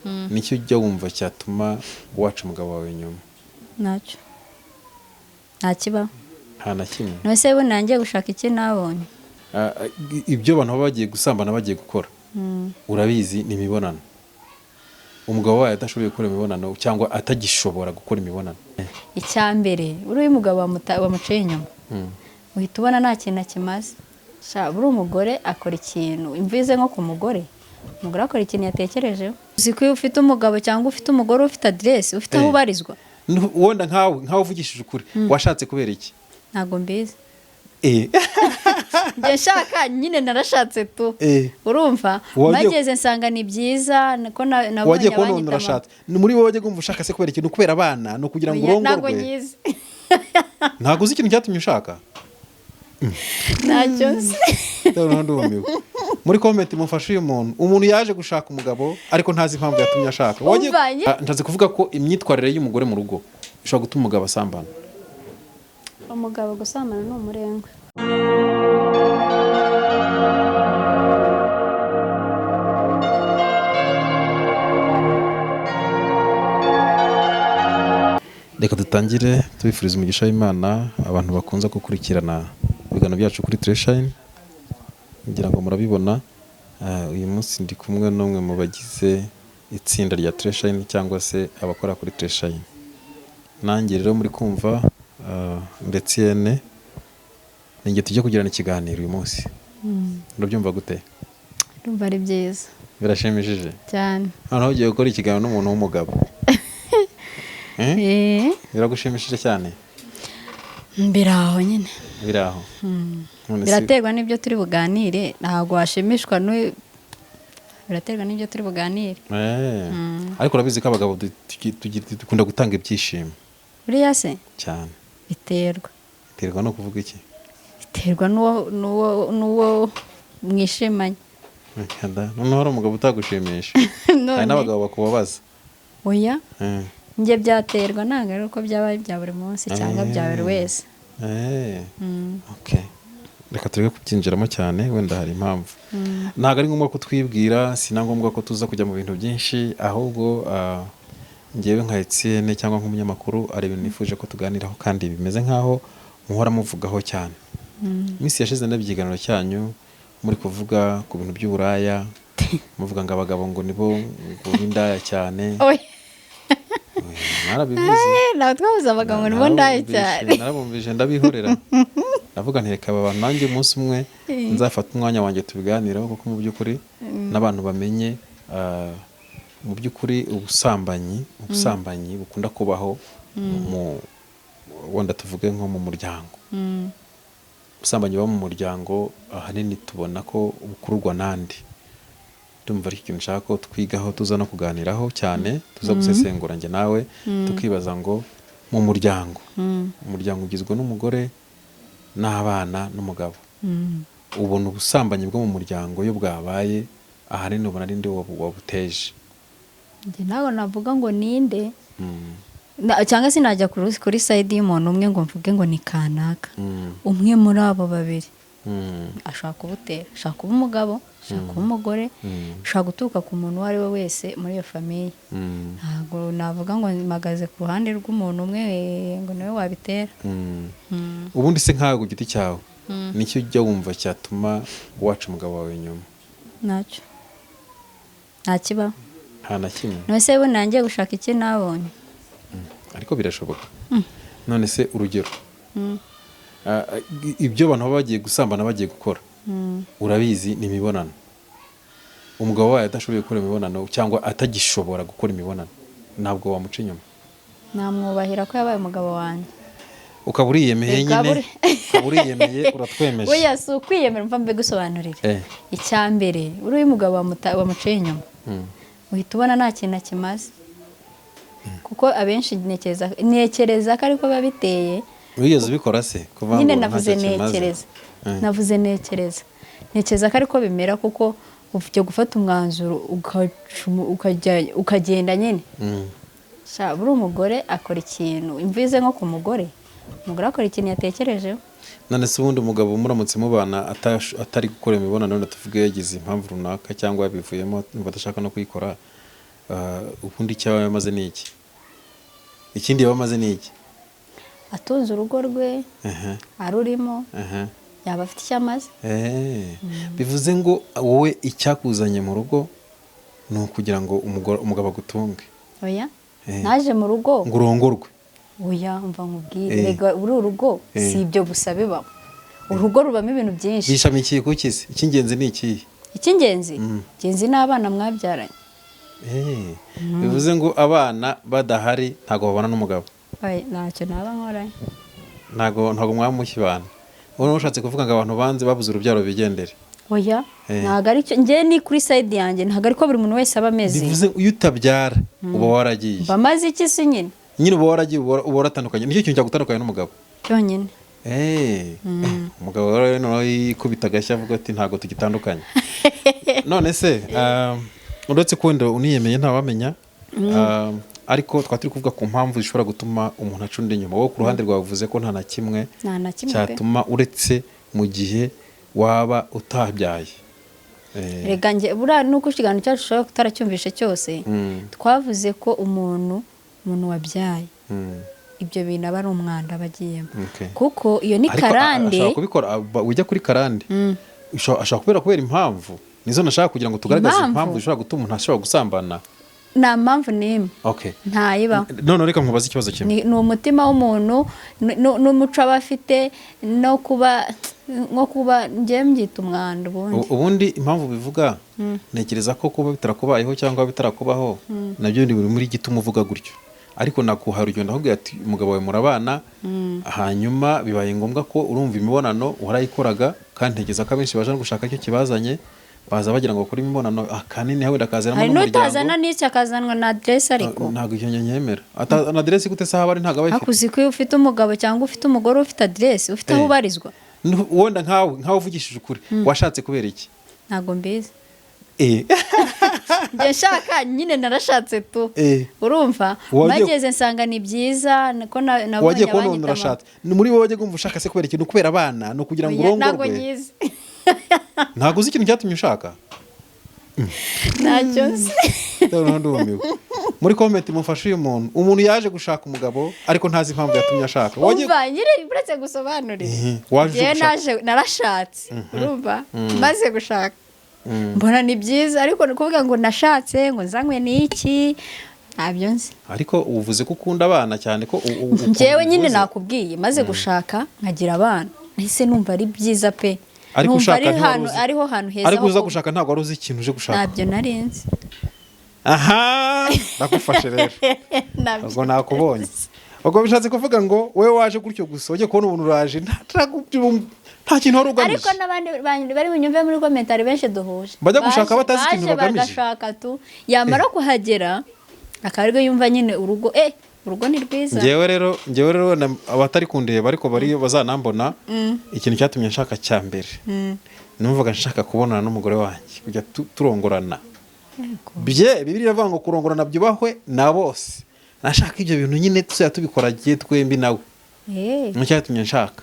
Nicyo ujya wumva cyatuma waca umugabo wawe inyuma? Ntacyo, nta kibaho. Nta na kimwe? None se ubu nangiye gushaka iki nabonye? Ibyo abantu baba bagiye gusambana bagiye gukora, urabizi, ni imibonano. Umugabo wawe adashoboye gukora imibonano cyangwa atagishobora gukora imibonano. Icya mbere, uriya umugabo wamuciye inyuma, uhita ubona nta kintu akimaze. Sha, buriya umugore akora ikintu, imvize nko ku mugore, umugore akora ikintu yatekerejeho. Uzi ko iyo ufite umugabo cyangwa ufite umugore, ufite aderesi, ufite aho ubarizwa. Wenda nkawe uvugishije ukuri, washatse kubera iki? Ntabwo mbizi. Njye nshaka nyine, narashatse tu. Urumva, mageze nsanga ni byiza ko nabonye Wagiye kubona umuntu abanyita mama. Urashatse. Ni muri wowe wagiye kumva ushaka se kubera iki? Ni ukubera abana? Ni ukugira ngo Oya, ntabwo urongorwe? nyizi. Ntabwo uzi ikintu cyatumye ushaka? Ntacyo nzi. Noneho ndumiwe. Muri comment mufashe uyu muntu. Umuntu yaje gushaka umugabo ariko ntazi impamvu yatumye ashaka. Umva. Ntazi kuvuga ko imyitwarire y'umugore mu rugo ishobora gutuma umugabo asambana. Umugabo gusambana ni umurengwe. Reka dutangire tubifuriza umugisha w'Imana abantu bakunze gukurikirana ibiganiro byacu kuri Treshine. Ngira ngo murabibona. Uyu munsi ndi kumwe n'umwe mu bagize itsinda rya Treshine cyangwa se abakora kuri Treshine. Nanjye rero muri kumva, ndetse yene ninjye tujya kugirana ikiganiro uyu munsi. Urabyumva gute? Ndumva ari byiza. Birashimishije? Cyane. Noneho ugiye gukora ikiganiro n'umuntu w'umugabo. Eh? Eh, Biragushimishije cyane? Biri aho nyine. Biri aho. None se- Biraterwa n'ibyo turi buganire. Ntabwo washimishwa n'u biraterwa n'ibyo turi buganire. Ariko urabizi ko abagabo dukunda gutanga ibyishimo. Buriya se? Cyane. Biterwa. Biterwa no kuvuga iki? Biterwa n'uwo mwishimanye. Reka da, noneho hari umugabo utagushimisha? None Hari n'abagabo bakubabaza. Oya, njye byaterwa, ntabwo ari uko byaba ari ibya buri munsi cyangwa bya buri wese. Okay. Reka tureke kubyinjiramo cyane, wenda hari impamvu. Ntabwo ari ngombwa ko twibwira, si na ngombwa ko tuza kujya mu bintu byinshi, ahubwo njyewe nka Etienne cyangwa nk'umunyamakuru hari ibintu nifuje ko tuganiraho kandi bimeze nk'aho muhora muvugaho cyane. Iminsi yashize ndabye ikiganiro cyanyu muri kuvuga ku bintu by'uburaya, muvuga ngo abagabo ngo nibo ngo b'indaya cyane. Oya. Mwarabivuze. Ntabwo twabuze abagabo ngo nibo ndaya cyane. Narabumvise ndabihorera, ndavuga nti reka aba bantu nanjye umunsi umwe nzafata umwanya wanjye tubiganireho, kuko mu by'ukuri n'abantu bamenye, mu by'ukuri ubusambanyi bukunda kubaho mu, wenda tuvuge nko mu muryango. Ubusambanyi buba mu muryango ahanini tubona ko bukururwa n'andi. Ndumva ari ikintu nshaka ko twigaho, tuza no kuganiraho cyane, tuza gusesengura njye nawe, tukibaza ngo mu muryango, umuryango ugizwe n'umugore n'abana n'umugabo, ubona ubusambanyi bwo mu muryango iyo bwabaye ahanini ubona ari nde wabuteje? Njye ntabwo navuga ngo ninde. Cyangwa se najya kuri side y'umuntu umwe ngo mvuge ngo ni kanaka. Umwe muri abo babiri ashobora kubutera, ashobora kuba umugabo, ashobora kuba umugore, ashobora guturuka ku muntu uwo ari we wese muri iyo famille. Ntabwo navuga ngo mpagaze ku ruhande rw'umuntu umwe, ngo niwe wabitera. Ubundi se nkawe ku giti cyawe, nicyo ujya wumva cyatuma waca umugabo wawe inyuma? Ntacyo, nta kibaho. Nta na kimwe? None se ubu nangiye gushaka iki nabonye? Ariko birashoboka. None se urugero, ibyo abantu baba bagiye gusambana bagiye gukora, urabizi, ni imibonano. Umugabo wawe adashoboye gukora imibonano cyangwa atagishobora gukora imibonano, ntabwo wamuca inyuma? Namwubahira ko yabaye umugabo wanjye. Ukaba uriyemeye Reka nyine. Ukaba uriyemeye, uratwemeje. Oya, si ukwiyemera, mva mbigusobanurire. Icya mbere, uriya umugabo wamuciye inyuma, uhita ubona nta kintu akimaze, kuko abenshi ntekereza ko ariko biba biteye. Wigeze ubikora se, kuvuga Nyine ngo navuze ntacyo kimaze? Ntekereza, navuze ntekereza ko ariko bimera, kuko ufite gufata umwanzuro ukagenda nyine. Sha, buriya umugore akora ikintu, imvize nko ku mugore, umugore akora ikintu yatekerejeho. None se ubundi umugabo muramutse mubana atari gukora imibonano, wenda tuvuge yagize impamvu runaka cyangwa yabivuyemo, numva adashaka no kuyikora, Ubundi icyo aba amaze ni iki? Ikindi yaba amaze ni iki? Atunze urugo rwe, arurimo, yaba afite icyo amaze. Bivuze ngo wowe icyakuzanye mu rugo ni ukugira ngo umugabo agutunge? Oya. Naje mu rugo ngo urongorwe. Oya, mva nkubwire, rega uri urugo si ibyo gusa bibamo, urugo rubamo ibintu byinshi. Bishamikiye ku ki se? Icy'ingenzi ni ikihe? Icy'ingenzi, ingenzi ni abana mwabyaranye. Bivuze ngo abana badahari ntabwo babana n'umugabo? Oya, ntacyo naba nkoranye. Ntabwo mwaba mukibana. Ubu ushatse kuvuga ngo abantu banze babuze urubyaro bigendere? Oya, ntabwo ari cyo. Njye ni kuri side yanjye, ntabwo ariko buri muntu wese aba ameze. Bivuze iyo utabyara uba waragiye. Mba maze iki se nyine? Nyine uba waragiye, uba waratandukanye, nicyo kintu cyagutandukanya n'umugabo cyonyine. Umugabo rero noneho yikubita agashyi avuga ati ntabwo tugitandukanye. None se uretse ko wenda uniyemeye ntawamenya, ariko twaba turi kuvuga ku mpamvu zishobora gutuma umuntu aca undi inyuma. Wowe ku ruhande rwawe uvuze ko nta na kimwe nta na kimwe pe. cyatuma, uretse mu gihe waba utabyaye. Rega njye buriya nuko ikiganiro cyacu ushobora kutaracyumvishe cyose, twavuze ko umuntu wabyaye, ibyo bintu aba ari umwanda aba agiyemo, kuko iyo ni Ariko karande. ashobora kubikora, ujya kuri karande, ashobora kubera impamvu nizo nashaka kugira ngo tugaragaze, Impamvu? impamvu zishobora gutuma umuntu ashobora gusambana. Nta mpamvu n'imwe. Ntayibaho. None reka nkubaze ikibazo kimwe. Ni umutima w'umuntu n'umuco aba afite, no kuba nko kuba njye mbyita umwanda ubundi. Ubundi impamvu bivuga, ntekereza ko kuba bitarakubayeho cyangwa bitarakubaho nabyo ni buri muri gituma uvuga gutyo, ariko nakuha urugero, ndakubwira ati umugabo wawe murabana, hanyuma bibaye ngombwa ko urumva imibonano warayikoraga, kandi ntekereza ko abenshi baje no gushaka icyo kibazanye, baza bagira ngo bakore imibonano akanini wenda akazanamo Hari n'umuryango. n'utazana n'icyo, akazanwa na aderesi ariko. Ntabwo icyo nyemera. Na aderesi gute se? Aho ari ntabwo aba ayifite. Ariko uzi ko iyo ufite umugabo cyangwa ufite umugore, ufite aderesi, ufite aho ubarizwa. Wenda nkawe uvugishije ukuri, washatse kubera iki? Ntabwo mbizi. Njye nshaka nyine narashatse tu. Urumva, bageze nsanga ni byiza ko nabonye Wagiye kubona umuntu abanyita mama. urashatse. Ni muri wowe wagiye kumva ushaka se kubera ikintu? Kubera abana? Ni ukugira ngo Oya, ntabwo urongorwe? nyizi. Ntabwo uzi ikintu cyatumye ushaka? Ntacyo nzi. Noneho ndumiwe. Muri comment mufashe uyu muntu. Umuntu yaje gushaka umugabo ariko ntazi impamvu yatumye ashaka. Umva nyine, uretse gusobanurira, Waje uje njyewe gushaka. naje narashatse, urumva, maze gushaka mbona ni byiza, ariko ni ukuvuga ngo nashatse ngo nzanywe n'iki, ntabyo nzi. Ariko uvuze ko ukunda abana cyane ko ukuntu Njyewe nyine ubivuze. nakubwiye, maze gushaka nkagira abana, nahise numva ari byiza pe. Ariko Numva ushaka ari ntiwari hantu ariho hantu heza Ariko ho uza kuba. gushaka ntabwo wari uzi ikintu uje gushaka? Ntabyo nari nzi. Aha ndagufashe rero. Ntabyo. Ubwo nakubonye. Ubwo bishatse kuvuga ngo wowe waje gutyo gusa, ujye kubona umuntu uraje, nta kintu wari ugamije. Ariko n'abandi bari bunyumve muri comment benshi duhuje. Bajya gushaka batazi ikintu Baje bagamije. bagashaka tu, yamara kuhagera akaba aribwo yumva nyine urugo ni rwiza. Njyewe rero wenda abatari kundeba ariko bari bazanambona, ikintu cyatumye nshaka cya mbere, numvaga nshaka kubonana n'umugore wanjye, kujya turongorana. Bye Bibiliya iravuga ngo kurongorana byubahwe na bose. Nashaka ibyo bintu nyine tuzajya tubikora gihe twembi nawe. Nicyo cyatumye nshaka.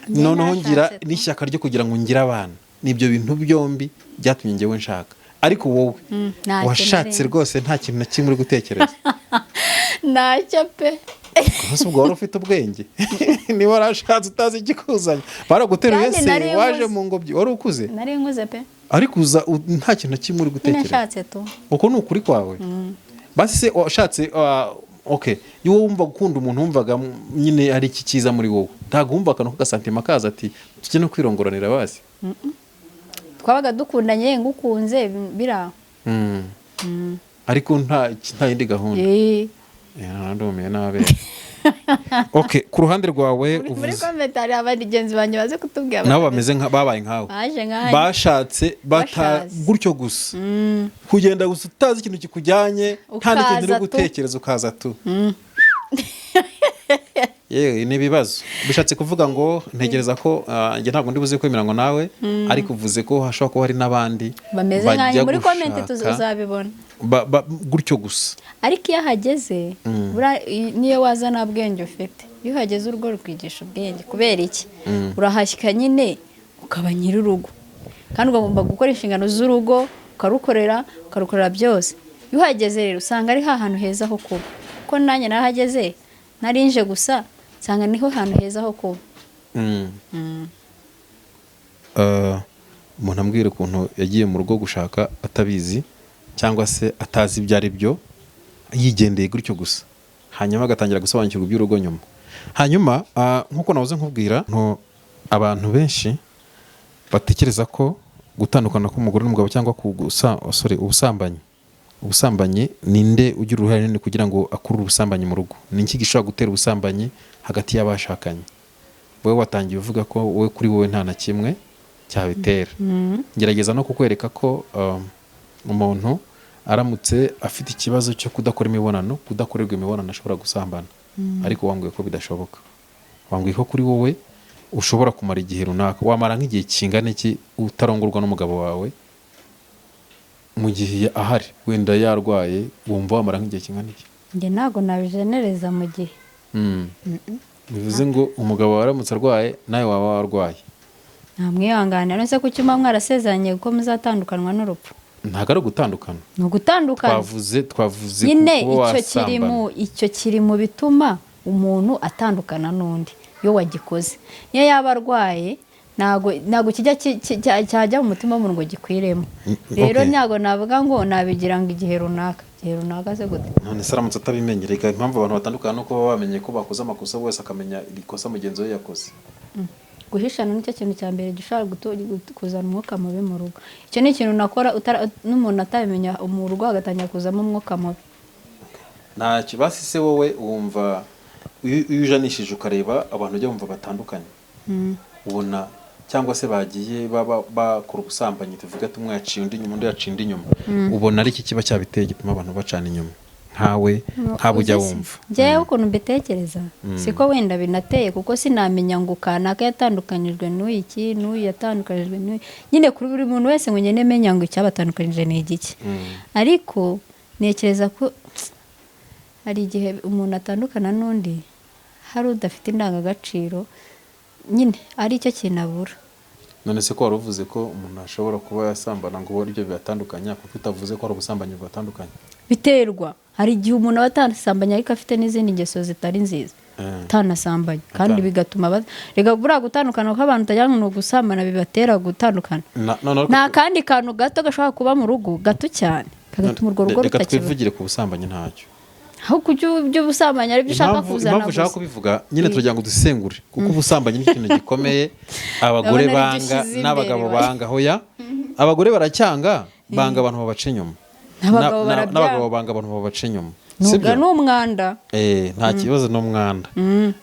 Njye Noneho ngira narashatse tu. n'ishyaka ryo kugira ngo ngire abana. Nibyo bintu byombi byatumye njyewe nshaka. Ariko wowe Ntacyo washatse nari nzi. rwose nta kintu na kimwe uri gutekereza? Ntacyo pe. Ese ubwo wari ufite ubwenge niba warashatse utazi ikikuzanye? Baraguteruye Kandi se? nari Waje nkuze. mu ngobyi, wari ukuze? Nari nkuze pe. Ariko uza nta kintu na kimwe uri Nyine gutekereza? nshatse tu. Uko ni ukuri kwawe? Basi se washatse, okay, iyo wumva gukunda umuntu wumvaga nyine ari iki cyiza muri wowe? Ntabwo wumva akantu k'agasantima kaza ati tujye no kwirongoranira basi? Twabaga dukundanye, ngukunze biri aho. Ariko nta yindi gahunda? Ndumiwe n'abera. Okay, ku ruhande rwawe Muri uvuze comment hari abagenzi banjye baze kutubwira. Nabo bameze nka babaye nkawe? Baje nkanjye. Bashatse bata Bashatse. gutyo gusa, kugenda gusa utazi ikintu kikujyanye, nta n'ikintu uri Ukaza tu. gutekereza, ukaza tu. Yewe, ni ibibazo. Bishatse kuvuga ngo ntekereza ko njye ntabwo ndi buze kwemera ngo nawe, ariko uvuze ko hashobora kuba hari n'abandi Bameze bajya nkanjye. Muri comment gushaka uzabibona. Gutyo gusa. Ariko iyo ahageze buriya, niyo waza nta bwenge ufite, iyo uhageze urugo rukwigisha ubwenge. Kubera iki? Urahashyika nyine ukaba nyir'urugo, kandi ugomba gukora inshingano z'urugo, ukarukorera byose. Iyo uhageze rero usanga ari hantu heza ho kuba, kuko nanjye narahageze, narinje gusa nsanga niho hantu heza ho kuba. Umuntu ambwira ukuntu yagiye mu rugo gushaka atabizi, cyangwa se atazi ibyo ari byo, yigendeye gutyo gusa, hanyuma agatangira gusobanukirwa iby'urugo nyuma. Hanyuma nk'uko nahoze nkubwira, abantu benshi batekereza ko gutandukana k'umugore n'umugabo cyangwa sorry, ubusambanyi, ninde ugira uruhare runini kugira ngo akurure ubusambanyi mu rugo? Ni iki gishobora gutera ubusambanyi hagati y'abashakanye? Wowe watangiye uvuga ko wowe, kuri wowe, nta na kimwe cyabitera. Ngerageza no kukwereka ko umuntu aramutse afite ikibazo cyo kudakora imibonano, kudakorerwa imibonano, ashobora gusambana, ariko wambwiye ko bidashoboka. Wambwiye ko kuri wowe ushobora kumara igihe runaka. Wamara nk'igihe kingana iki utarongorwa n'umugabo wawe mu gihe ahari, wenda yarwaye? Wumva wamara nk'igihe kingana iki? Njye ntabwo nabijenereza mu gihe. Bivuze ngo umugabo wawe aramutse arwaye, nawe waba warwaye? Ntamwihanganira. None se kuki muba mwarasezeranye ko muzatandukanwa n'urupfu? Ntabwo ari ugutandukana. Ni ugutandukana. Twavuze Nyine kuba icyo kiri wasambana. mu icyo kiri mu bituma umuntu atandukana n'undi iyo wagikoze. Niyo yaba arwaye, ntabwo kijya cyajya mu mutima w'umuntu ngo gikwiremo. Rero ntabwo navuga ngo nabigira ngo igihe runaka, igihe runaka se gute? None se aramutse atabimenye? Reka, impamvu abantu batandukana nuko baba bamenye ko bakoze amakosa, buri wese akamenya iri kosa mugenzi we yakoze. Guhishana nicyo kintu cya mbere gishobora kuzana umwuka mubi mu rugo. Icyo ni ikintu nakora n'umuntu atabimenya, mu rugo hagatangira kuzamo umwuka mubi. Ntacyo basi se wowe wumva iyo ujanishije ukareba abantu ujya wumva batandukanye, ubona cyangwa se bagiye baba bakora ubusambanyi, tuvuge ati umwe yaciye undi inyuma, undi yaciye undi inyuma, ubona ari iki kiba cyabiteye gituma abantu bacana inyuma, nkawe, nk'abo ujya Uzi se, wumva? Njyewe ukuntu mbitekereza, siko wenda binateye, kuko sinamenya ngo kanaka yatandukanyijwe n'uyu iki, n'uyu yatandukanyijwe n'uyu. Nyine kuri buri muntu wese ngo ngende menya ngo icyabatandukanyije ni igiki. Ariko ntekereza ko hari igihe umuntu atandukana n'undi hari udafite indangagaciro, nyine ari cyo kintu abura. None se ko wari uvuze ko umuntu ashobora kuba yasambana ngo ubone ibyo bibatandukanya, kuko utavuze ko ari ubusambanyi bubatandukanya? Biterwa. Hari igihe umuntu aba atasambanye ariko afite n'izindi ngeso zitari nziza, atanasambanye kandi bigatuma reka, buriya gutandukana kw'abantu utagira ngo ni ugusambana bibatera gutandukana. None ariko Ni akandi kantu gato gashobora kuba mu rugo, gato cyane, kagatuma urwo rugo Reka rutakiba. twivugire ku busambanyi, ntacyo. Aho ku by'ubusambanyi aribyo ushaka kuzana Impamvu ushaka gusa. kubivuga nyine, turagira ngo dusengure, kuko ubusambanyi ni ikintu gikomeye abagore Ndabona aribyo banga ushyize imbere, n'abagabo we. banga. Hoya, abagore baracyanga, banga abantu babaca inyuma. N'abagabo barabyanga. N'abagabo banga abantu babaca inyuma. Nubwo Sibyo? ni umwanda. Nta kibazo, n'umwanda.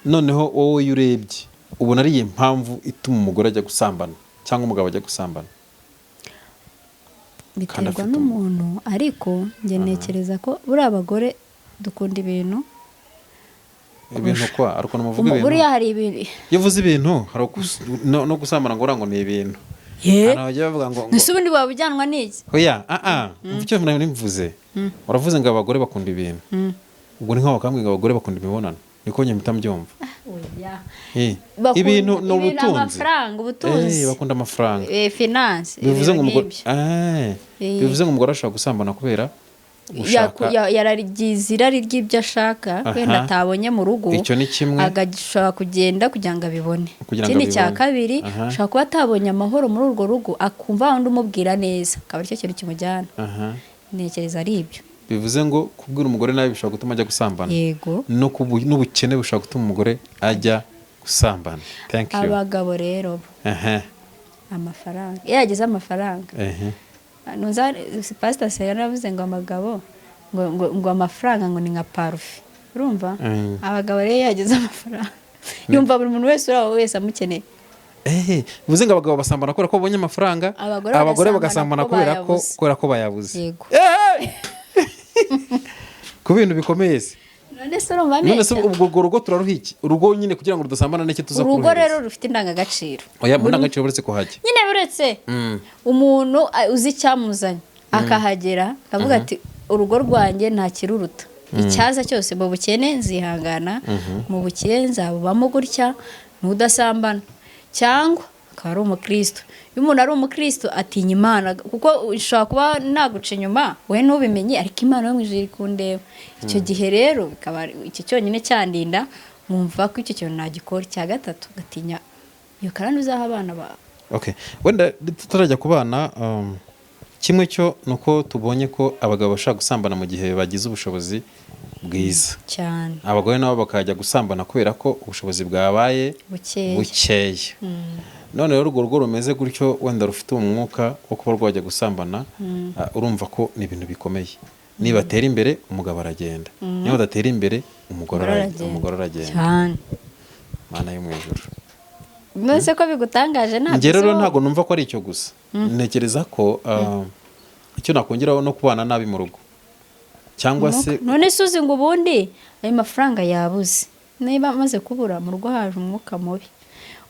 Noneho wowe iyo urebye ubona ari iyi mpamvu ituma umugore ajya gusambana cyangwa umugabo ajya gusambana? Kandi Biterwa afite n'umuntu, ariko njye ntekereza ko buriya abagore dukunda ibintu. Ibintu kwa ariko muvuga ibintu. Buriya hari ibintu. Iyo uvuze ibintu, hari no gusambana ngo uriya ngo ni ibintu. Ye. Hari abajya bavuga ngo Ese ubundi waba ujyanwa n'iki? Oya, umva icyo nari mvuze. Uravuze ngo abagore bakunda ibintu, ubwo ni nk'aho bakambwira ngo abagore bakunda imibonano, niko njye mpita mbyumva. Oya. Ibintu ni ibintu, ubutunzi. Amafaranga, ubutunzi. Bakunda amafaranga. Finance, Bivuze ngo ibintu umugore nk'ibyo. Bivuze ngo umugore ashobora gusambana kubera gushaka Yaragize irari ry'ibyo ashaka, wenda atabonye mu rugo. Icyo ni kimwe. Agashobora kugenda kugira ngo abibone. Kugira ngo Ikindi cya abibone. kabiri, ashobora kuba atabonye amahoro muri urwo rugo, akumva wundi umubwira neza akaba aricyo kintu kimujyana. Ntekereza ari ibyo. Bivuze ngo kubwira umugore nabi bishobora gutuma ajya gusambana? Yego. No n'ubukene bushobora gutuma umugore ajya gusambana. Thank you. Abagabo rero bo, amafaranga, iyo yagize amafaranga, nuza Pasita Sera yaravuze ngo abagabo ngo amafaranga ngo ni nka parufe, urumva? Abagabo rero iyo yagize amafaranga yumva buri muntu wese uri aho wese amukeneye. Bivuze ngo abagabo basambana kubera ko babonye amafaranga, Abagore abagore bagasambana bagasambana ko kubera ko bayabuze. Kubera ko bayabuze. Yego. Ku bintu bikomeye se. None se urumva None se ameshya? ubwo urwo rugo turaruha iki? Urugo nyine kugira ngo rudasambana n'iki tuza Urugo kuruhereza? rero rufite indangagaciro. Oya, mu ndangagaciro uretse kuhajya. Nyine uretse umuntu uzi icyamuzanye akahagera akavuga ati: "Urugo rwanjye nta kiruruta, icyaza cyose, mu bukene nzihangana, mu bukire nzabubamo gutya," n'udasambana cyangwa akaba Akaba ari umukristo. Iyo umuntu ari umukristo atinya Imana, kuko ushobora kuba naguca inyuma we ntubimenye, ariko Imana yo mu ijuru iri kundeba. Icyo gihe rero bikaba icyo cyonyine cyandinda, nkumva ko icyo kintu nagikora. Icya gatatu, ugatinya iyo karande uzaha abana bawe. Okay, wenda tutarajya ku bana, kimwe cyo ni uko tubonye ko abagabo bashobora gusambana mu gihe bagize ubushobozi bwiza, cyane, abagore nabo bakajya gusambana kubera ko ubushobozi bwabaye bukeya. Bukeya. None rero urwo rugo rumeze gutyo, wenda rufite umwuka wo kuba rwajya gusambana, urumva ko ni ibintu bikomeye. Nibatera imbere umugabo aragenda, niba badatera imbere umugore Umugore aragenda. Umugore aragenda. Cyane. Mana yo mu ijuru! None ko bigutangaje, ntabwo Njye rero uzi wowe. ntabwo numva ko ari icyo gusa. Ntekereza ko icyo nakongeraho no kubana nabi mu rugo cyangwa se None se uzi ngo ubundi ayo mafaranga yabuze, niba amaze kubura mu rugo haje umwuka mubi,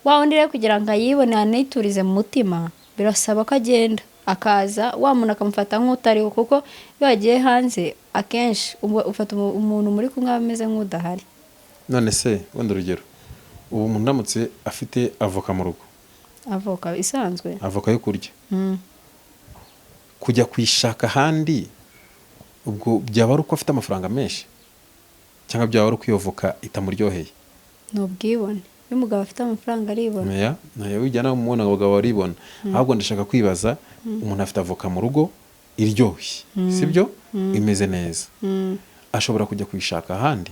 wa wundi rero kugira ngo ayibone aniturize mu mutima, birasaba ko agenda akaza, wa muntu akamufata nk'utariho, kuko iyo wagiye hanze akenshi uba ufata umuntu muri kumwe aba ameze nk'udahari. None se wenda urugero, ubu umuntu aramutse afite avoka mu rugo, Avoka isanzwe? Avoka yo kurya, kujya kuyishaka ahandi ubwo byaba ari uko afite amafaranga menshi, cyangwa byaba ari uko iyo voka itamuryoheye? Ni ubwibone. Iyo umugabo afite amafaranga aribona. Oya, oya, wijyana umubona abagabo baribona. Ahubwo ndashaka kwibaza, umuntu afite avoka mu rugo iryoshye, sibyo, imeze neza, ashobora kujya kuyishaka ahandi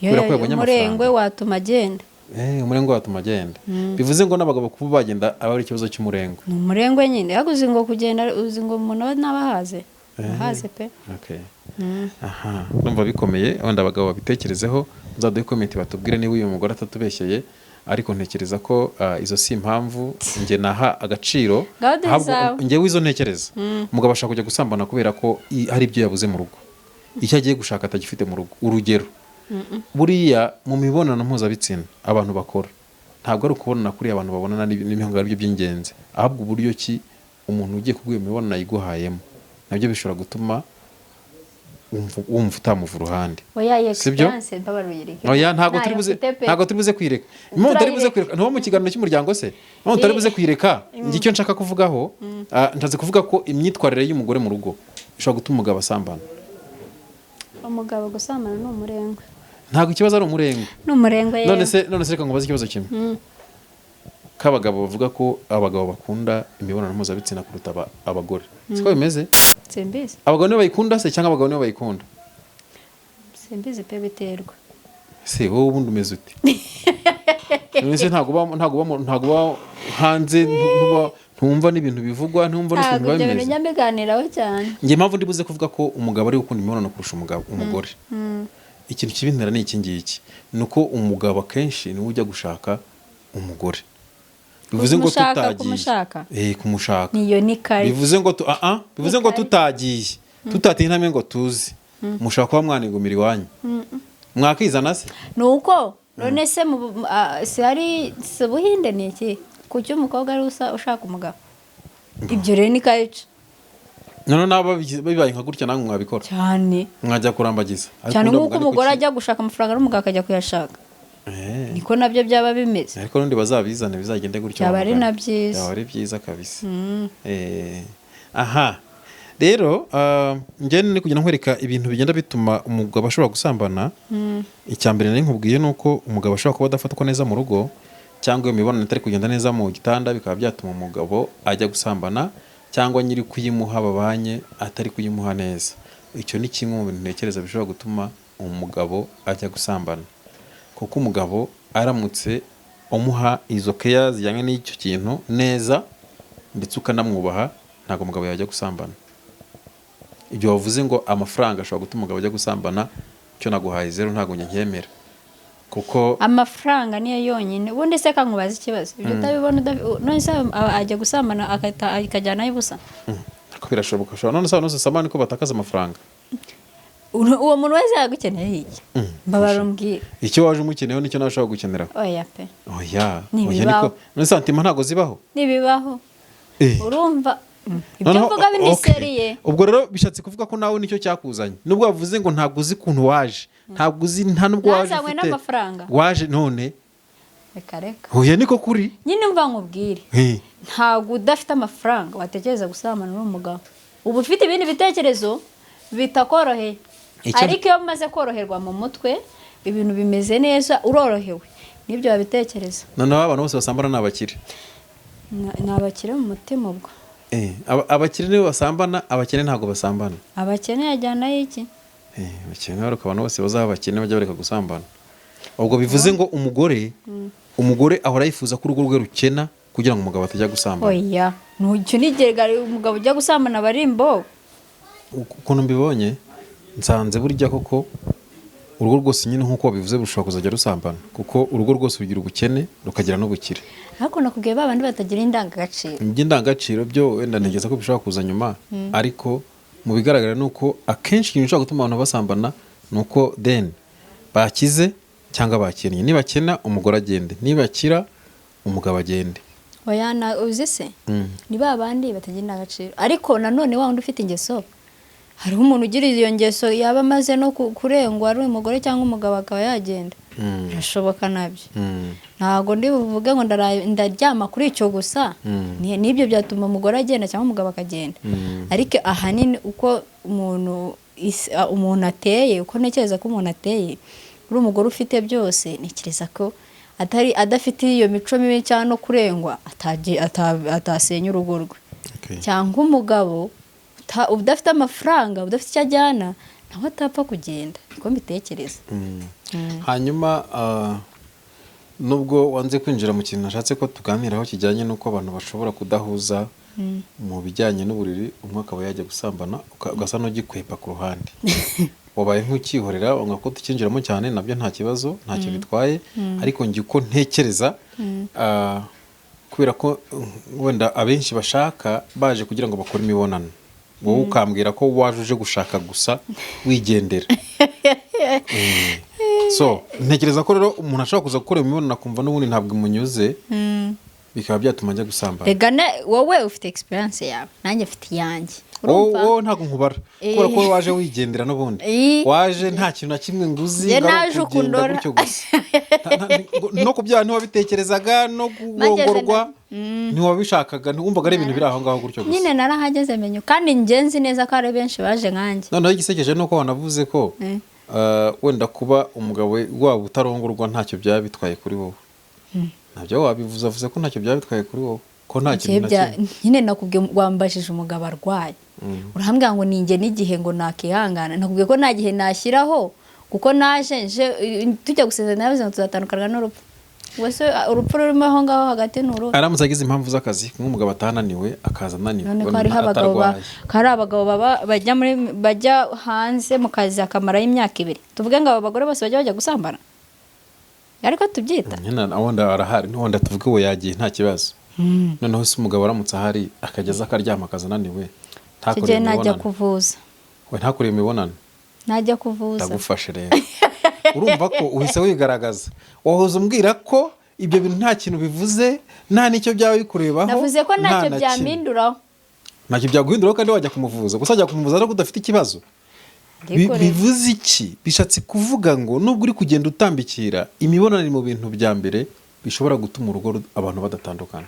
kubera ko yabonye Umurengwe amafaranga? watuma agenda. Umurengwe watuma agenda. Bivuze ngo n'abagabo kuba bagenda aba ari ikibazo cy'umurengwe. Ni umurengwe nyine. Ariko uzi ngo kugenda, uzi ngo umuntu aba n'abahaze ahaze pe. Okay. Aha ndumva bikomeye. Wenda abagabo babitekerezeho, muzaduhe comment batubwire niba uyu mugore atatubeshyeye. Ariko ntekereza ko izo si impamvu njye naha agaciro. Ngaho duhe Ahubwo izawe. njyewe izo ntekereza, umugabo ashaka kujya gusambana kubera ko hari ibyo yabuze mu rugo, icyo agiye gushaka atagifite mu rugo. Urugero, buriya mu mibonano mpuzabitsina abantu bakora, ntabwo ari ukubonana kuriya abantu babonana n'imihango ari byo by'ingenzi, ahubwo uburyo ki umuntu ugiye kuguha imibonano ayiguhayemo nabyo bishobora gutuma wumva utamuva uruhande. Oya, iyi Sibyo? experience mbabarira. Oya, ntabwo turi Ntayo buze mfite pe. Ntabwo turi buze kwireka. Impamvu tutari buze Turayireka. kwireka, ntuba mu kiganiro cy'umuryango se? Impamvu tutari buze kwireka, njye icyo nshaka kuvugaho, nshatse kuvuga ko imyitwarire y'umugore mu rugo ishobora gutuma umugabo asambana. Umugabo gusambana ni umurengwe. Ntabwo ikibazo ari umurengwe. Ni umurengwe yewe. None se reka nkubaze ikibazo kimwe k'abagabo bavuga ko abagabo bakunda imibonano mpuzabitsina kuruta abagore, siko bimeze? Simbizi. Abagabo nibo bayikunda se, cyangwa abagabo nibo bayikunda? Simbizi pe, biterwa. Se wowe ubundi umeze ute? None se ntabwo uba hanze, ntumva n'ibintu bivugwa, ntumva n'ukuntu Ntabwo biba ibyo bintu bimeze? njya mbiganiraho cyane. Njye impamvu ndi buze kuvuga ko umugabo ari gukunda imibonano kurusha umugore, ikintu kibintera ni iki ngiki: ni uko umugabo akenshi niwe ujya gushaka umugore. Bivuze ngo Kumushaka, tutagiye kumushaka? Kumushaka. Niyo ni kare. Bivuze ngo bivuze ngo Ni kare. tutagiye, tutateye intambwe ngo tuze, mushobora kuba mwanigumira iwanyu, mwakizana se. Ni uko none se si hari si Ubuhinde, ni iki? Kuki umukobwa ari ushaka umugabo? Ibyo rero ni kayica. Noneho naba bibaye nka gutya, namwe mwabikora? Cyane. Mwajya kurambagiza? Ariko Cyane. undi Nk'uko mugani umugore kuki? ajya gushaka amafaranga n'umugabo akajya kuyashaka, niko nabyo byaba bimeze. Ariko n'undi bazabizane bizagende gutyo. Byaba ari wa mugani. na byiza. Byaba ari byiza kabisa. Aha rero, njye ni kugenda nkwereka ibintu bigenda bituma umugabo ashobora gusambana. Icya mbere nari nkubwiye ni uko umugabo ashobora kuba adafatwa neza mu rugo, cyangwa iyo mibonano itari kugenda neza mu gitanda, bikaba byatuma umugabo ajya gusambana, cyangwa nyiri kuyimuha babanye atari kuyimuha neza. Icyo ni kimwe mu bintu ntekereza bishobora gutuma umugabo ajya gusambana, kuko umugabo aramutse umuha izo keya zijyanye n'icyo kintu neza, ndetse ukanamwubaha, ntabwo umugabo yajya gusambana. Ibyo wavuze ngo amafaranga ashobora gutuma umugabo ajya gusambana, cyo naguhaye zero, ntabwo njye ncyemera kuko Amafaranga niyo yonyine? Ubundi se kankubaza ikibazo, ibyo utabibona none se ajya gusambana akajyanayo ubusa? Ariko birashoboka, ushobora. None se abantu bose basambana niko batakaza amafaranga? Uwo muntu wese yagukeneye iki? Mbabara umbwire. Icyo waje umukeneyeho nicyo nawe ushobora gukeneraho. Oya pe. Oya. Ntibibaho. Oya, niko. None santima ntabwo zibaho? Ntibibaho. Urumva ibyo Noneho, mvuga ni okay. sérieux. Ubwo rero bishatse kuvuga ko nawe nicyo cyakuzanye, nubwo wavuze ngo ntabwo uzi ukuntu waje, ntabwo uzi, nta nubwo waje Nazanywe ufite n'amafaranga. Waje none. Reka reka. Huye niko kuri. Nyine mva nkubwire, ntabwo udafite amafaranga watekereza gusambana n'umugabo, uba ufite ibindi bitekerezo bitakoroheye. Ariko iyo umaze koroherwa mu mutwe, ibintu bimeze neza, urorohewe, nibyo wabitekereza. Noneho abantu bose basambana ni abakire? Ni abakire mu mutima ubwo. Abakire nibo basambana, abakene ntabwo basambana. Abakene yajyanayo iki? Abakene baruka abantu bose bazaba abakene bajya bareka gusambana. Ubwo bivuze ngo umugore ahora yifuza ko urugo rwe rukena kugira ngo umugabo atajya gusambana. Oya, ntujya unigega umugabo ujya gusambana aba ari imbobo. Ukuntu mbibonye, nsanze burya koko urugo rwose nyine nk'uko wabivuze rushobora kuzajya rusambana, kuko urugo rwose rugira ubukene rukagira n'ubukire. Ariko nakubwiye ba bandi batagira indangagaciro. Iby'indangagaciro byo wenda ntekereza ko bishobora kuza nyuma, ariko mu bigaragara ni uko akenshi ikintu gishobora gutuma abantu basambana ni uko then bakize cyangwa bakennye. Nibakena umugore agende, nibakira umugabo agende. Oya, na uzi se, ni ba bandi batagira indangagaciro. Ariko nanone wa wundi ufite ingeso, hariho umuntu ugira iyo ngeso yaba amaze no kurengwa, ari umugore cyangwa umugabo, akaba yagenda. Birashoboka nabyo. Ntabwo ndi buvuge ngo ndaryama kuri icyo gusa. N'ibyo byatuma umugore agenda cyangwa umugabo akagenda. Ariko ahanini uko umuntu ateye, uko ntekereza ko umuntu ateye, uri umugore ufite byose, ntekereza ko atari adafite iyo mico mibi cyangwa no kurengwa atasenya urugo rwe. Cyangwa umugabo udafite amafaranga, udafite icyo ajyana, nawe atapfa kugenda. Niko mbitekereza. Hanyuma nubwo wanze kwinjira mu kintu nashatse ko tuganiraho kijyanye n'uko abantu bashobora kudahuza mu bijyanye n'uburiri, umwe akaba yajya gusambana, ugasa n'ugikwepa ku ruhande, wabaye nk'ukihorera wanga ko tukinjiramo cyane, nabyo nta kibazo, ntacyo bitwaye. Ariko njye uko ntekereza, kubera ko wenda abenshi bashaka baje kugira ngo bakore imibonano, wowe ukambwira ko waje uje gushaka gusa wigendera. So ntekereza ko rero umuntu ashobora kuza gukora imibonano akumva n'ubundi ntabwo imunyuze, bikaba byatuma ajya gusambana. Rega wowe ufite experience yawe, nanjye mfite iyanjye. Wowe Urumva? Wowe ntabwo nkubara kubera ko wowe waje wigendera n'ubundi. Waje nta kintu na kimwe nguzi, Njye ngo ari naje ukugenda ukundora. gutyo gusa. No kubyara ntiwabitekerezaga, no kurongorwa ntiwabishakaga, ntiwumvaga ari ibintu biri aho ngaho gutyo gusa. Nyine narahageze menye, kandi njye nzi neza ko hari benshi baje nkanjye. Noneho igisekeje ni uko wanavuze ko wenda kuba umugabo waba utarongorwa ntacyo byaba bitwaye kuri wowe. Ntabyo wabivuze, avuze ko ntacyo byaba bitwaye kuri wowe, ko nta kintu na kimwe. Nyine nakubwiye, wambajije umugabo arwaye, urambwira ngo ninjye n'igihe ngo nakihangana. Nakubwiye ko nta gihe nashyiraho, kuko naje nje tujya gusezerana navuze ngo tuzatandukana n'urupfu. Ubwo se urupfu rurimo aho ngaho hagati ni uruhe? Aramutse agize impamvu z'akazi, nk'umugabo atahananiwe, akaza ananiwe, None ko wenda hariho abagabo atarwaye. ko hari abagabo baba bajya muri bajya hanze mu kazi akamarayo imyaka 2, tuvuge ngo abo bagore bose bajya gusambana, ariko tubyita? Nyine wenda arahari, wenda tuvuge uwo yagiye nta kibazo. Noneho se umugabo aramutse ahari akageza akaryama akaza ananiwe, Icyo ntakore gihe najya imibonano? kuvuza. We ntakore imibonano. Najya kuvuza. Ndagufashe rero, urumva ko uhise wigaragaza. Wahoze umbwira ko ibyo bintu nta kintu bivuze, nta n'icyo byaba bikurebaho. Navuze ko nta ntacyo na kimwe. byampinduraho. Ntacyo byaguhinduraho kandi wajya kumuvuza gusa, wajya kumuvuza ariko udafite ikibazo. Ariko rero- Bivuze iki? Bishatse kuvuga ngo nubwo uri kugenda utambikira, imibonano iri mu bintu bya mbere bishobora gutuma urugo abantu badatandukana.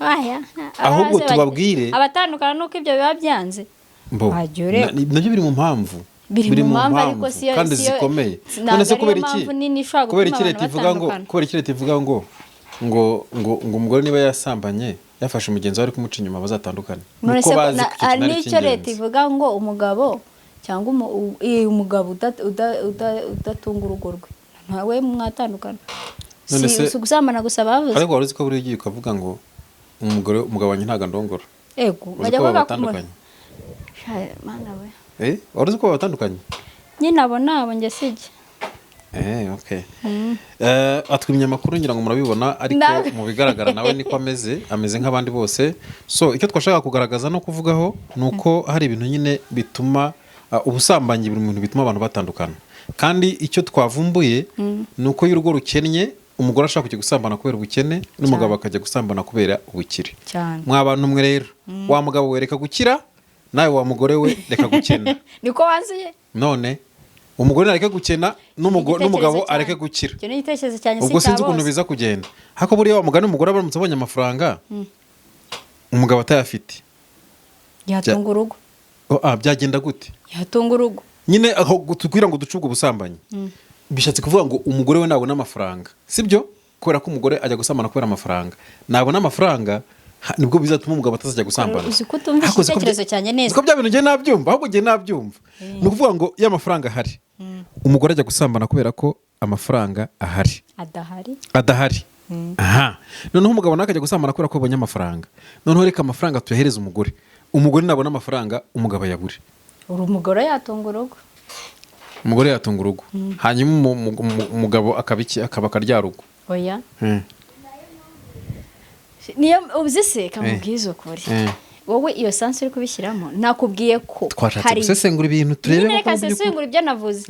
Aya, Ahubwo abaze tubabwire- abatandukana nuko ibyo biba byanze. Mbo, Wajya ureba. nabyo biri mu mpamvu. Biri mu mpamvu, ariko siyo- kandi zikomeye. ntabwo None se ariyo kubera iki mpamvu nini ishobora kubera gutuma iki leta abantu ivuga ngo batandukana. kubera iki leta ivuga ngo umugore niba yasambanye, yafashe mugenzi we ari kumuca inyuma, bazatandukane? None Nuko se ko bazi ko icyo hari kintu ari n'icyo leta icy'ingenzi. ivuga ngo umugabo cyangwa umugabo udatunga urugo rwe ntawe mwatandukana. None Si se- si gusambana gusa bavuze. Ariko wari uzi ko buriya ugiye ukavuga ngo umugore, umugabo wanjye ntabwo andongora, Ego, uzi bajya ko bavuga ko babatandukanye? Sha, Mana we. Wari uzi ko babatandukanye? Nyine abo nabo njye sijya. Okay. Atwimye amakuru, ngira ngo murabibona, ariko mu bigaragara nawe niko ameze, ameze nk'abandi bose. So icyo twashaka kugaragaza no kuvugaho ni uko hari ibintu nyine bituma ubusambanyi buri mu bintu bituma abantu batandukana. Kandi icyo twavumbuye ni uko iyo urugo rukennye, umugore ashaka kujya gusambana kubera ubukene, n'umugabo akajya gusambana kubera ubukire. Cyane. Mwa bantu mwe rero, wa mugabo we reka gukira, nawe wa mugore we reka gukena. Niko waziye. None Umugore nareke gukena, Igitekerezo n'umugabo cyanjye. areke gukira. Icyo ni igitekerezo cyanjye, si Ubwo icya sinzi ukuntu bose. biza kugenda, ariko buriya wa mugani, umugore aramutse abonye amafaranga, umugabo atayafite, Yatunga urugo. Oh, byagenda gute? Yatunga urugo. Nyine aho kugira ngo duce ubwo busambanyi, bishatse kuvuga ngo umugore we nabona amafaranga, sibyo? Kubera ko umugore ajya gusambana kubera amafaranga, nabona amafaranga, nibwo bizatuma umugabo atazajya gusambana. Uzi ko utumvise Ariko uzi ko igitekerezo cyanjye neza. Uzi ko bya bintu njye nabyumva, ahubwo njye nabyumva, ni ukuvuga ngo iyo amafaranga ahari, umugore ajya gusambana kubera ko amafaranga ahari. Adahari. Adahari. Aha noneho umugabo nawe akajya gusambana kubera ko abonye amafaranga. Noneho reka amafaranga tuyahereze umugore. Umugore nabona amafaranga, umugabo ayabure. Uri umugore yatunga urugo. Umugore yatunga urugo, hanyuma umugabo akaba iki? Akaba akaryarugo. Oya, niyo uzi se, kamubwiza ukuri, wowe iyo sens uri kubishyiramo, nakubwiye ko Twashatse gusesengura ibintu, turebe Nyine koko reka mu by'ukuri. sesengura ibyo navuze.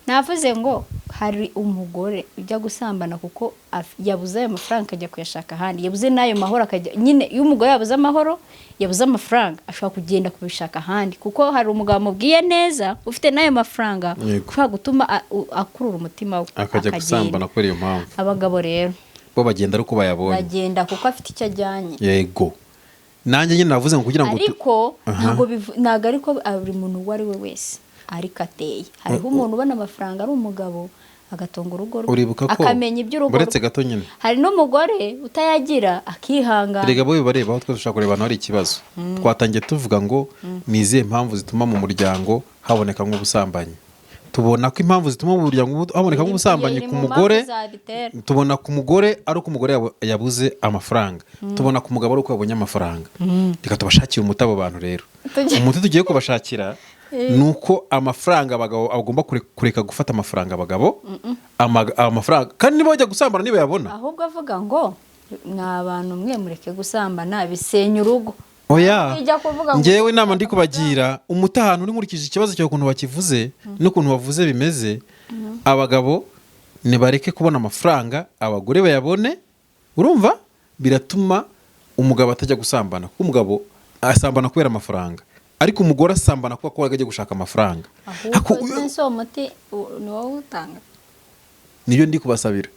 Navuze ngo hari umugore ujya gusambana kuko yabuze ayo mafaranga, akajya kuyashaka ahandi, yabuze n'ayo mahoro, akajya nyine. Iyo umugore yabuze amahoro, yabuze amafaranga, ashobora kugenda kubishaka ahandi, kuko hari umugabo amubwiye neza ufite n'ayo mafaranga ushobora gutuma akurura umutima we, akajya akagenda. Gusambana kubera iyo mpamvu. Abagabo rero Bo bagenda ari uko bayabonye. bagenda kuko afite icyo ajyanye. Yego, nanjye nyine navuze ngo kugira ngo Ariko ntabwo ariko buri muntu uwo ari we wese ariko ateye. Hariho umuntu ubona amafaranga ari umugabo, agatunga urugo rwe, Uribuka ko akamenya iby'urugo uretse rwe. gato nyine. Hari n'umugore utayagira, akihangana. Erega bo bibareba, aho twese dushobora kureba ahantu hari ikibazo. Twatangiye tuvuga ngo ni izihe mpamvu zituma mu muryango habonekamo ubusambanyi? Tubona ko impamvu zituma mu muryango habonekamo ubusambanyi Iri ku mu mpamvu mugore, zabitera. tubona ku mugore ari uko umugore yabuze amafaranga, tubona ku mugabo ari uko yabonye amafaranga. Reka tubashakire umuti abo bantu rero. Umuti tugiye kubashakira ni uko amafaranga, abagabo bagomba kureka gufata amafaranga, abagabo amafaranga, kandi niba bajya gusambana nibayabona. Ahubwo avuga ngo mwa bantu mwe, mureke gusambana, bisenya urugo. Oya. Ijya kuvuga ngo Ngewe inama ndi kubagira, umuti ahantu uri, nkurikije ikibazo cyawe ukuntu wakivuze n'ukuntu wavuze bimeze, abagabo nibareke kubona amafaranga, abagore bayabone. Urumva biratuma umugabo atajya gusambana, kuko umugabo asambana kubera amafaranga, ariko umugore asambana kuko akora ajya gushaka amafaranga. Ahubwo se uwo muti ni wowe utanga? Niyo ndi kubasabira.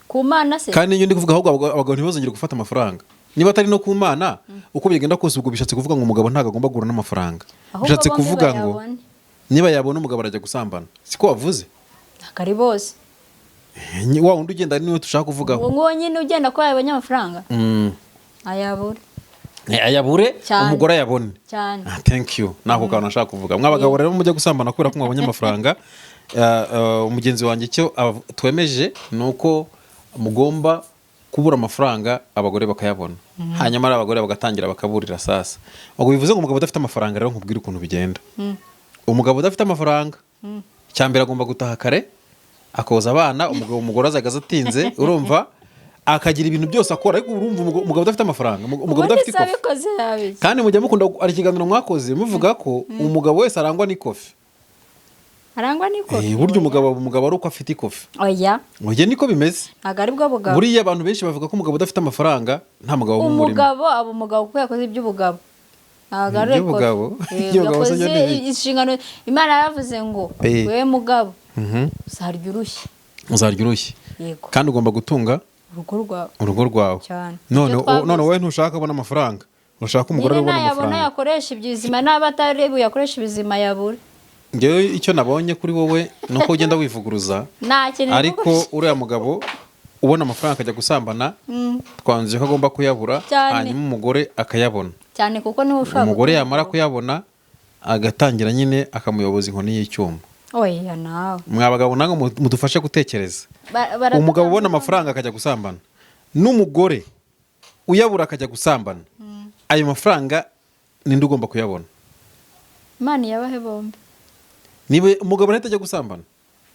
Ku Mana se? Kandi niyo ndi kuvuga, ahubwo abagabo ntibazongere gufata amafaranga. Niba atari no ku Mana, uko bigenda kose, ubwo bishatse kuvuga ngo umugabo ntabwo agomba guhura n'amafaranga. Ahubwo Bishatse bombi kuvuga ngo bayabone. niba yabona, umugabo arajya gusambana, siko wavuze? Ntabwo ari bose. Wa wundi ugenda niwe dushaka kuvugaho. Uwo nguwo nyine ugenda ko yabonye amafaranga, ayabure. Ayabure. Cyane. Umugore ayabone. Cyane. Ah, thank you, nako kantu nashaka kuvuga. Mwabagabo rero mujya gusambana kubera ko mwabonye amafaranga, mugenzi wanjye icyo twemeje ni uko mugomba kubura amafaranga, abagore bakayabona, hanyuma ari abagore bagatangira bakaburira. Sasa ubwo bivuze ngo umugabo udafite amafaranga rero, nkubwire ukuntu bigenda. Umugabo udafite amafaranga, icya mbere agomba gutaha kare, akoza abana, umugabo umugore azaga atinze, urumva, akagira ibintu byose akora. Ariko urumva umugabo udafite amafaranga, umugabo Ubundi udafite se ikofi. Abikoze yabiki? Kandi mujya mukunda, hari ikiganiro mwakoze muvuga ko umugabo wese arangwa n'ikofi. Arangwa n'ikofi? Burya umugabo ari uko afite ikofi. Oya. Oya, niko bimeze. Ntabwo ari bwo bugabo. Buriya abantu benshi bavuga ko umugabo udafite amafaranga nta mugabo uba umurimo. Umugabo aba umugabo kuko yakoze iby'ubugabo, ntabwo ari Iby'ubugabo? ikofi. Iby'ubugabo se Yakoze byo ni ibiki? inshingano. Imana yaravuze ngo we mugabo, uzarya urushye. Uzarya urushye. Yego. Kandi ugomba gutunga urugo rwawe. Urugo rwawe. Cyane. None Ibyo twavuze. None wowe ntushaka kubona amafaranga, urashaka ko umugore Nyine ubona nayabona, amafaranga. yakoresha ibizima, n'aba atari buyakoresha ibizima, yabura. Ngewe icyo nabonye kuri wowe ni uko ugenda wivuguruza. Nta kintu. Ariko uriya mugabo ubona amafaranga akajya gusambana, twanzuye ko agomba kuyabura. Cyane. Hanyuma umugore akayabona. Cyane, kuko niwe ushobora Umugore gutunga yamara urugo. kuyabona, agatangira nyine akamuyoboza inkoni y'icyuma. Oya nawe. Mwa bagabo namwe mudufashe gutekereza. Umugabo ubona amafaranga akajya gusambana n'umugore uyabura akajya gusambana, ayo mafaranga ninde ugomba kuyabona? Imana iyabahe bombi. Niba umugabo nawe atajya gusambana.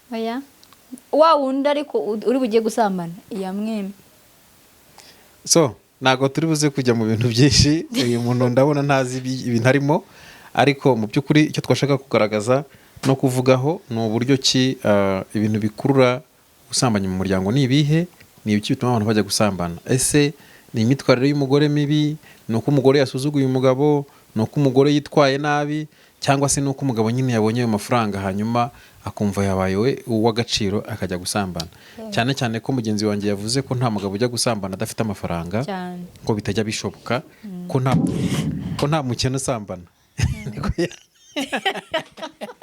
Oya, wa wundi ariko uri bugiye gusambana iyamwemye. So ntabwo turi buze kujya mu bintu byinshi. Uyu muntu ndabona ntazi ibintu arimo, ariko mu by'ukuri icyo twashaka kugaragaza no kuvugaho ni uburyo ki ibintu bikurura ubusambanyi mu muryango ni ibihe, ni ibiki bituma abantu bajya gusambana. Ese ni imyitwarire y'umugore mibi? Ni uko umugore yasuzuguye umugabo? Ni uko umugore yitwaye nabi? Cyangwa Cyangwa se nuko umugabo nyine yabonye ayo mafaranga, hanyuma akumva yabaye we uw'agaciro, akajya gusambana, cyane cyane ko mugenzi wanjye yavuze ko nta mugabo ujya gusambana adafite amafaranga, ko bitajya bishoboka, ko nta mukene usambana. Niko.